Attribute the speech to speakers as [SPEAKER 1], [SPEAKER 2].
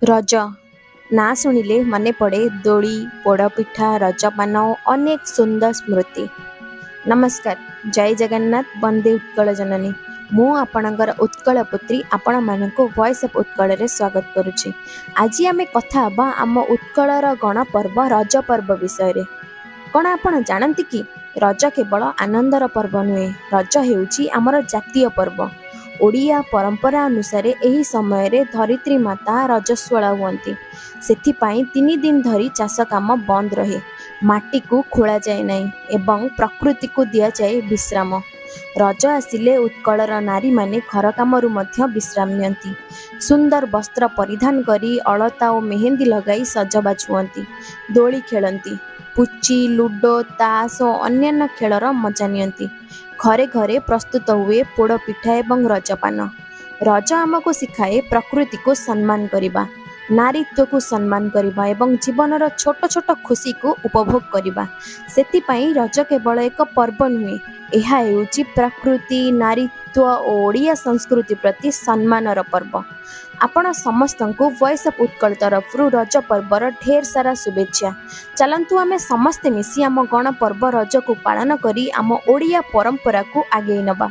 [SPEAKER 1] ରଜ ନାଁ ଶୁଣିଲେ ମନେ ପଡ଼େ ଦୋଳି, ପୋଡ଼ପିଠା, ରଜପାନ ଓ ଅନେକ ସୁନ୍ଦର ସ୍ମୃତି। ନମସ୍କାର, ଜୟ ଜଗନ୍ନାଥ, ବନ୍ଦେ ଉତ୍କଳ ଜନନୀ। ମୁଁ ଆପଣଙ୍କର ଉତ୍କଳ ପୁତ୍ରୀ ଆପଣମାନଙ୍କୁ ଭଏସ୍ ଅଫ୍ ଉତ୍କଳରେ ସ୍ୱାଗତ କରୁଛି। ଆଜି ଆମେ କଥା ହେବା ଆମ ଉତ୍କଳର ଗଣପର୍ବ ରଜ ପର୍ବ ବିଷୟରେ। କ'ଣ ଆପଣ ଜାଣନ୍ତି କି ରଜ କେବଳ ଆନନ୍ଦର ପର୍ବ ନୁହେଁ, ରଜ ହେଉଛି ଆମର ଜାତୀୟ ପର୍ବ। ଓଡ଼ିଆ ପରମ୍ପରା ଅନୁସାରେ ଏହି ସମୟରେ ଧରିତ୍ରୀ ମାତା ରଜସ୍ୱଳା ହୁଅନ୍ତି। ସେଥିପାଇଁ 3 ଦିନ ଧରି ଚାଷ କାମ ବନ୍ଦ ରହେ, ମାଟିକୁ ଖୋଳାଯାଏ ନାହିଁ ଏବଂ ପ୍ରକୃତିକୁ ଦିଆଯାଏ ବିଶ୍ରାମ। ରଜ ଆସିଲେ ଉତ୍କଳର ନାରୀମାନେ ଘର କାମରୁ ମଧ୍ୟ ବିଶ୍ରାମ ନିଅନ୍ତି। ସୁନ୍ଦର ବସ୍ତ୍ର ପରିଧାନ କରି, ଅଳତା ଓ ମେହେନ୍ଦି ଲଗାଇ ସଜବାଜ ହୁଅନ୍ତି, ଦୋଳି ଖେଳନ୍ତି, ପୁଚି, ଲୁଡୋ, ତାସ ଓ ଅନ୍ୟାନ୍ୟ ଖେଳର ମଜା ନିଅନ୍ତି। ଘରେ ଘରେ ପ୍ରସ୍ତୁତ ହୁଏ ପୋଡ଼ପିଠା ଏବଂ ରଜପାନ। ରଜ ଆମକୁ ଶିଖାଏ ପ୍ରକୃତିକୁ ସମ୍ମାନ କରିବା, ନାରୀତ୍ୱକୁ ସମ୍ମାନ କରିବା ଏବଂ ଜୀବନର ଛୋଟ ଛୋଟ ଖୁସିକୁ ଉପଭୋଗ କରିବା। ସେଥିପାଇଁ ରଜ କେବଳ ଏକ ପର୍ବ ନୁହେଁ, ଏହା ହେଉଛି ପ୍ରକୃତି, ନାରୀତ୍ୱ ଓ ଓଡ଼ିଆ ସଂସ୍କୃତି ପ୍ରତି ସମ୍ମାନର ପର୍ବ। ଆପଣ ସମସ୍ତଙ୍କୁ ଭଏସ୍ ଅଫ୍ ଉତ୍କଳ ତରଫରୁ ରଜ ପର୍ବର ଢେର ସାରା ଶୁଭେଚ୍ଛା। ଚାଲନ୍ତୁ ଆମେ ସମସ୍ତେ ମିଶି ଆମ ଗଣପର୍ବ ରଜକୁ ପାଳନ କରି ଆମ ଓଡ଼ିଆ ପରମ୍ପରାକୁ ଆଗେଇ ନେବା।